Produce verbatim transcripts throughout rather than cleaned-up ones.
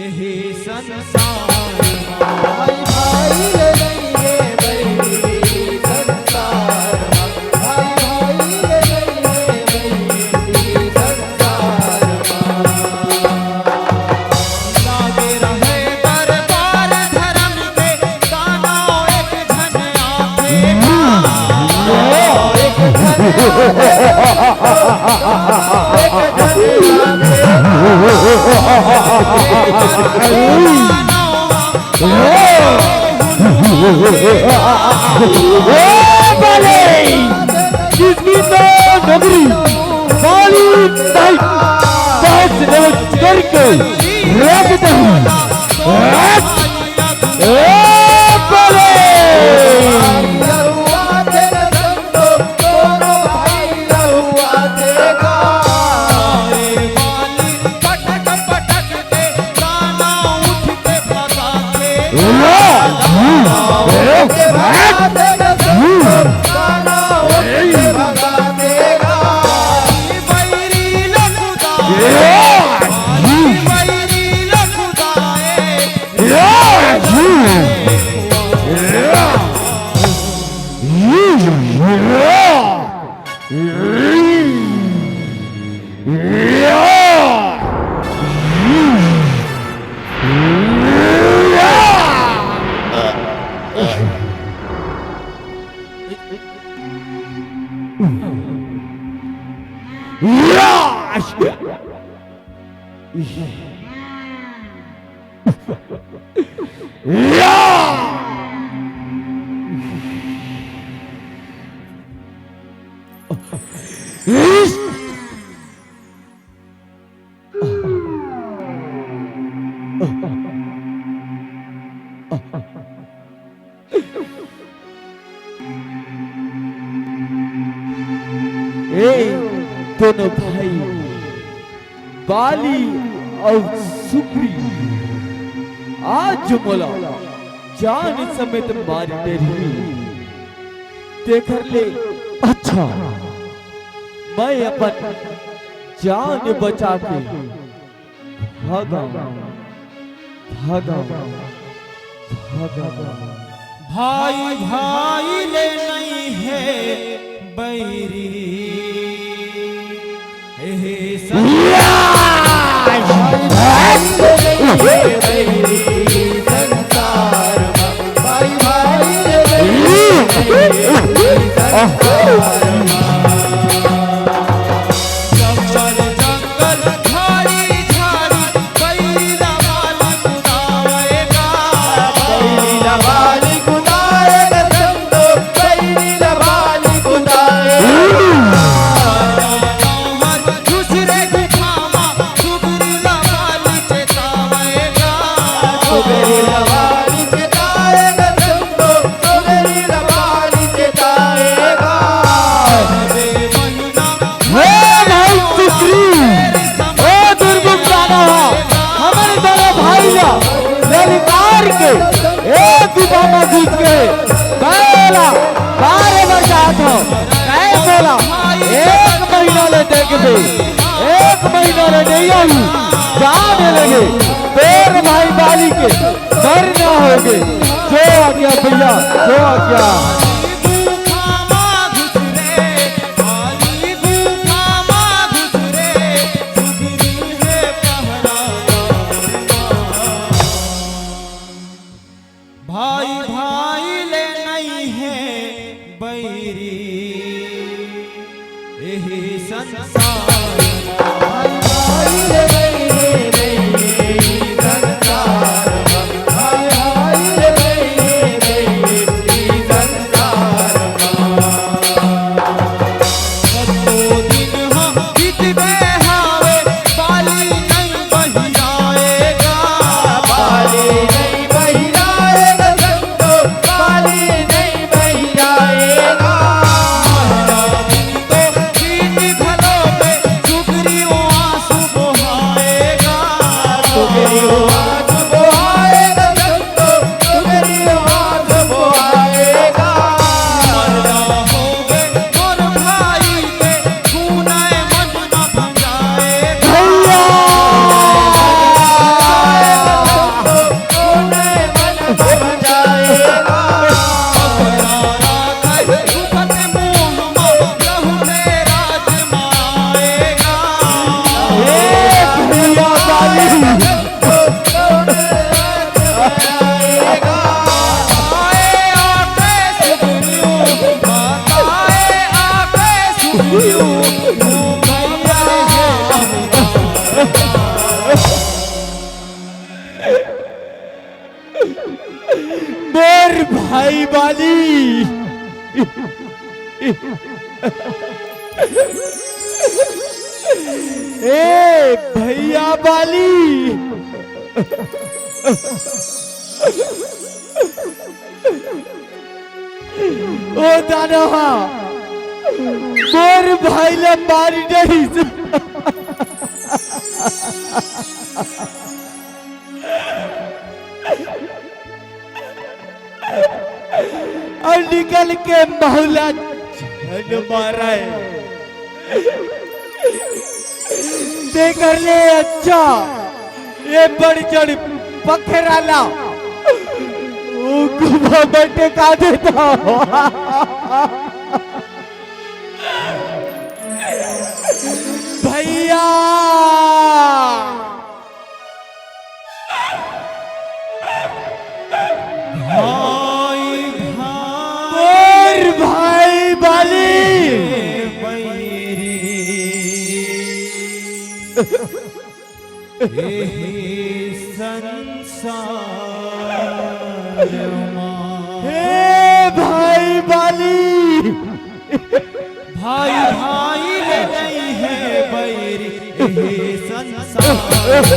एही संसार म भाई, भाई ले नइहे बहिनी संसार म, भाई, भाई ले नइहे बहिनी संसार म। लागे रहे दरबार धरम के, कानो एक झन आथे। किसकी तो नगरी बाली नहीं, पाँच नमस्कार करके रख दे। ए, बोले। ए दोनों भाई बाली अउ सुग्रीव, आज मोला जान समेत मार डरही, तेखर ले अच्छा मैं अपन जान बचा के भागव, भागव, भागव। भाई भाई ले नइहे बहिनी, एहे संसार म भाई भाई ले नइहे बहिनी संसार म। जंगल जंगल, झाड़ी झाड़ी, बहिनी ला बाली कुदाएगा। बहिनी ला बाली कुदाएगा, संतो, बहिनी ला बाली कुदाएगा। दूसरे गुफा मा सुगरी ला बाली चेतावेगा। सुगरी ला बाली चेतावेगा, संतो, सुगरी ला बाली चेतावेगा। हे भाई सुग्रीव, ओ दुर्गुण दानव, हमर दोनों भाई ला ललकार के ए गुफा म घुस के तैं ओला मारे बर जात हव। तैं मोला एक महीना ले देखबे, एक महीना ले नइ आही, जाने लगे तोर भाई बाली के मरना होगे। जो आज्ञा भैया, जो आज्ञा। भाई भाई ले नइहे बहिनी, एही संसार म भाई भाई ले नइहे बहिनी संसार म, भाई भाई ले नइहे बहिनी संसार बाली, ए भैया बाली, ओ दादा, मोर भाई ला मारी नहीं। अउ निकल के महू ला झन मारय। तेकर ले अच्छा ये बड़ जड़ पखेरा ला ओ गुफा में टेका देता। भैया, भाई, भाई, मोर भाई बाली। बैरी। एही संसार मा। हे भाई बाली। भाई भाई ले नइ हे बैरी एही संसार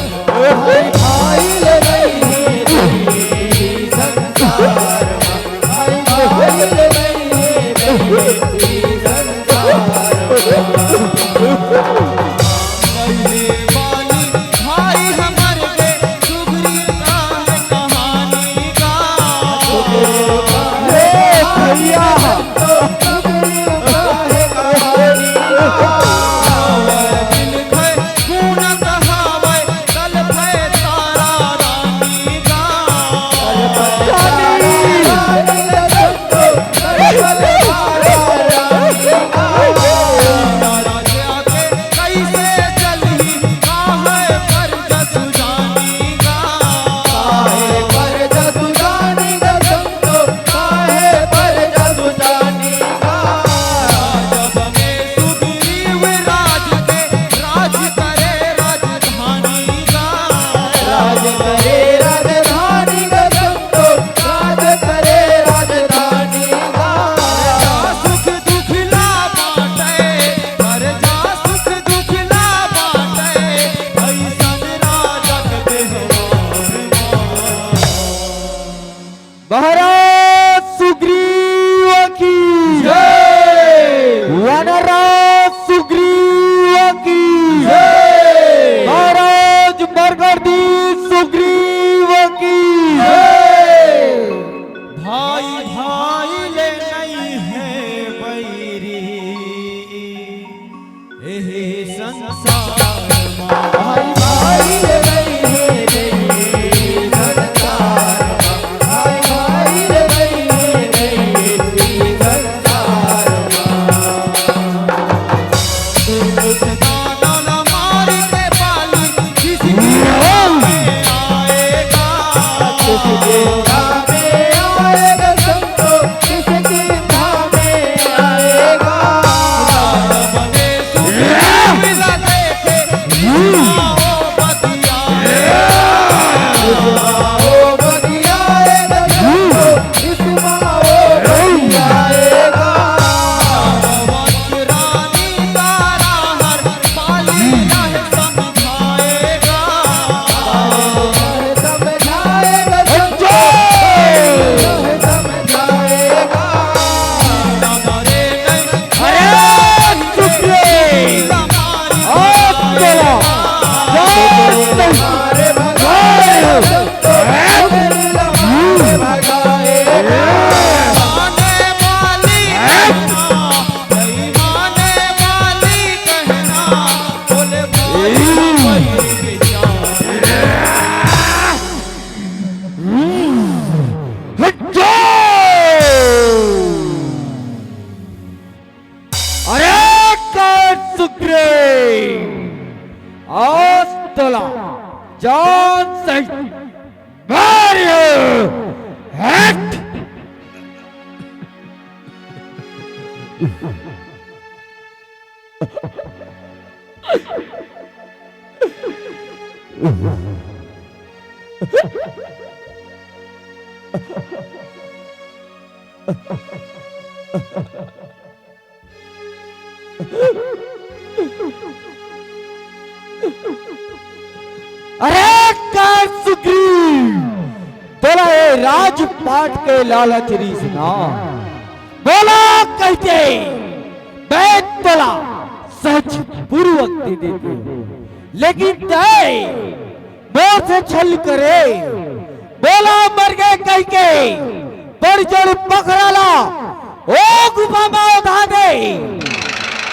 मा। भाई भाई ले नइ हे बैरी संसार मा। भाई भाई ले नइ हे बैरी संसार मा। भाई हमर के सुगरी का है कहानी का। ए भैया। महाराज सुग्रीव की जय। वानरराज सुग्रीव की जय। महाराज मरकटदीप सुग्रीव की जय। भाई भाई ले नइ हे बैरी। एहे संसार मा भाई भाई ले नइ हे, नइ हे संसार मा। भाई भाई ले नइ हे, नइ हे संसार मा। दुर्योधन मार के बाली किसके काम में आएगा? किसके काम में आएगा? अरे कर सुग्रीव, आज तोला जान सहित मारियो। हट। अरे कर सुग्रीव, तोला ए राजपाट के लालच रिहिस ना, मोला कहिते मैं तोला सहज पूर्वक दे देतेंव, लेकिन तैं मोर से छल करे, मोला मर गे कहिके बड़ जोर पखरा ला ओ गुफा म ओधा दे।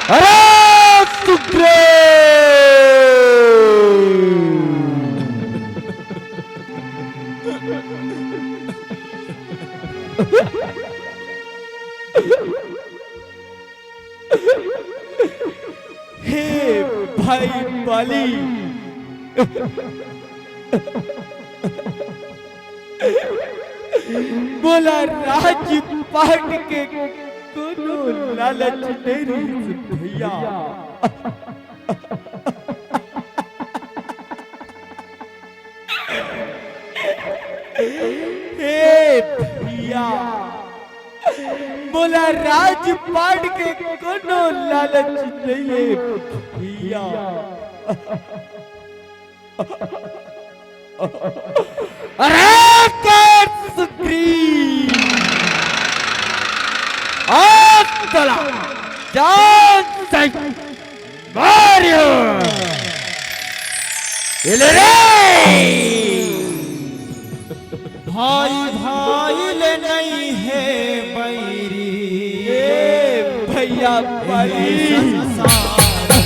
अरे सुग्रीव! हे भाई बाली, मोला राजपाट के कोनो लालच नइ रिहिस भैया। हे भैया, मोला राजपाट के कोनो लालच नइ हे भैया। अरे कर सुग्रीव, आज तोला जान से मारियो। ये ले रे। भाई भाई ले नइ हे बैरी। ए भैया भाई।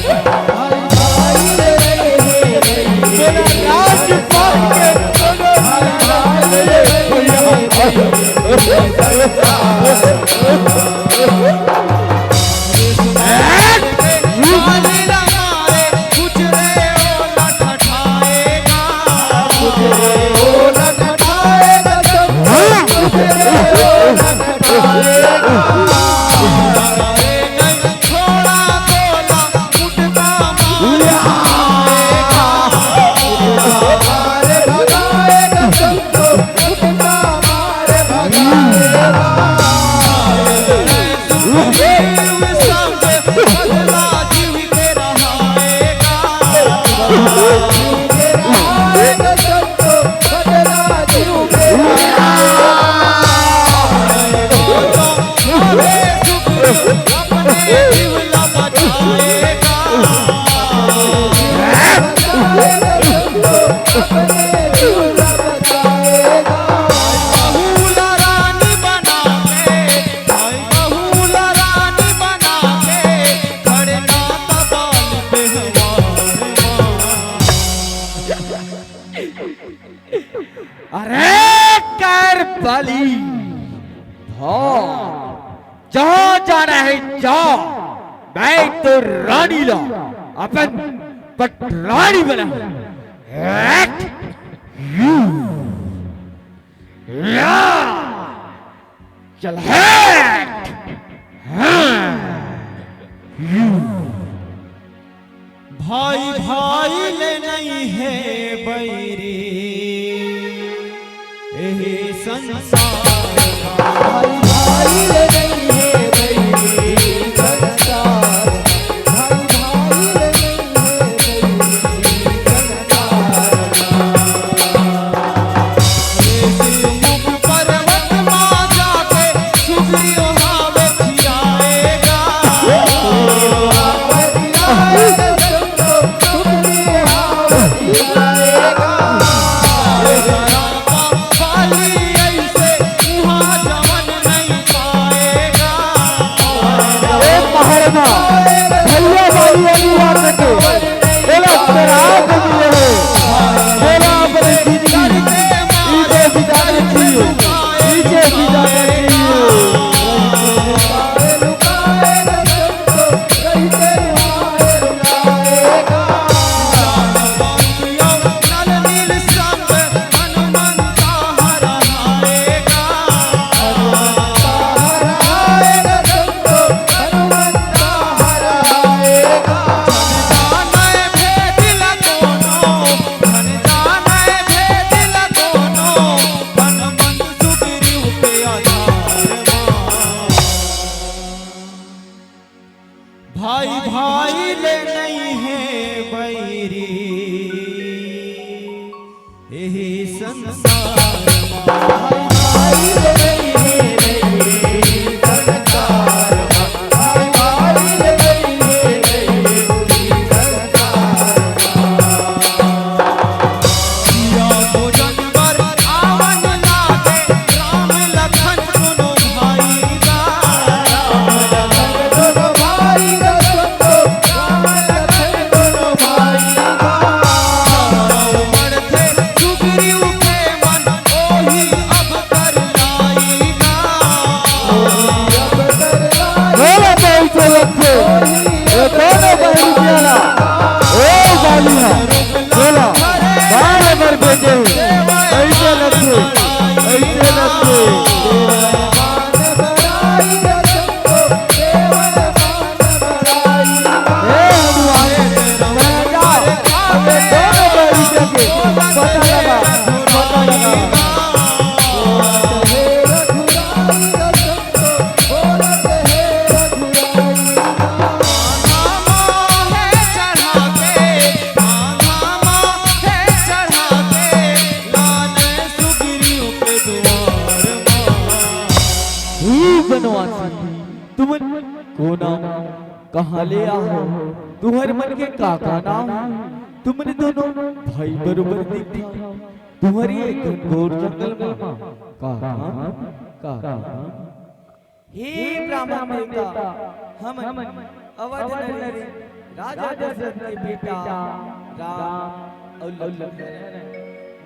भाई भाई ले नइ हे बैरी। मेरा राजपाट के कोनो भैया भाई। अरे कर बलि, हाँ, जहाँ जाना हे जा, मैं तो रानी ला अपन पटरानी बना। हट, यू, या, चल हट, हाँ, यू। भाई भाई ले नइ हे बैरी, एहे संसार। भाई भाई ले नइ हे बैरी, संसार। भाई भाई ले नइ हे बैरी, संसार। ऐसे लगथे, ऐसे लगथे। हे हनुमान, मैं क्या? ये दोनों बैरी के पता लगा, पता लगा। हे बनवासी, तुमन कोन आव? कहाँ ले आहो? तुहर मन के का का नाम हे? तुमन दोनों भाई बरोबर दिखत हव। तुहर ये घनघोर जंगल मा का काम? का काम? हे ब्राह्मण देवता, हमन अवध नरेश राजा दशरथ के बेटा राम अउ लखन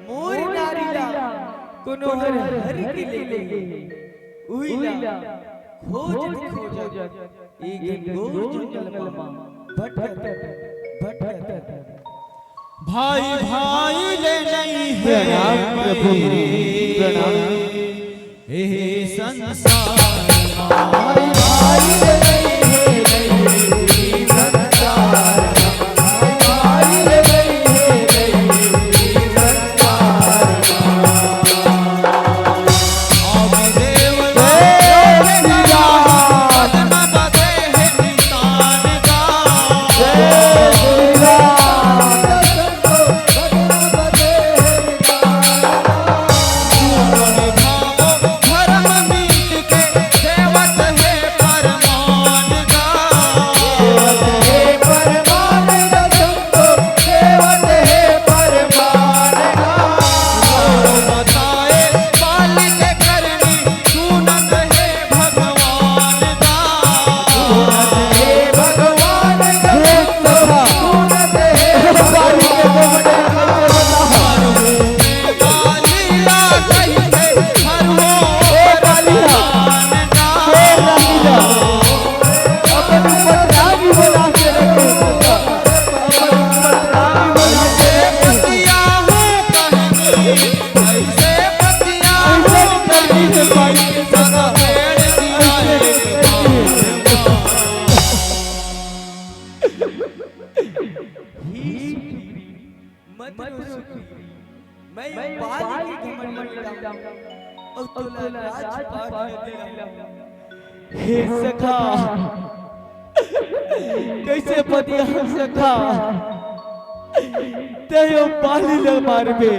मोर नारी ला कोनो हर हरि के लेगे, उही ला खोजत खोजत ए घनघोर जंगल मा भटकत भटकत। भाई भाई ले नइ हे प्रणाम प्रभु, बैरी, प्रणाम। ए संसार मा भाई भाई ले नइ हे, नइ हे संसार मा। भाई भाई ले नइ हे, नइ हे संसार मा। हे सुग्रीव, मत रो सुग्रीव, मैं बाली के घमंड ल मिटाऊं अउ तोला राजपाट दिलाऊं। हे सखा, कइसे पतिया सखा, तैं ओ बाली ल मारबे,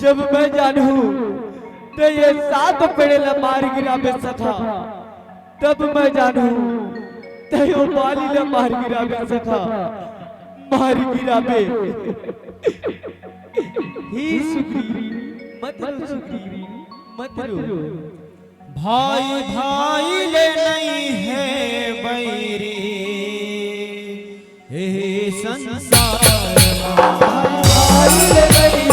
जब मैं जानहूं तैं ए सात पेड़ ल मार गिराबे सखा। तब मैं जानहूं, तैं ओ बाली ल मार गिराबे सखा, मार गिराबे। हे सुग्रीव, मत रो सुग्रीव, मत रो। भाई भाई ले नइ हे बैरी, ए संसार मा। भाई भाई ले नइ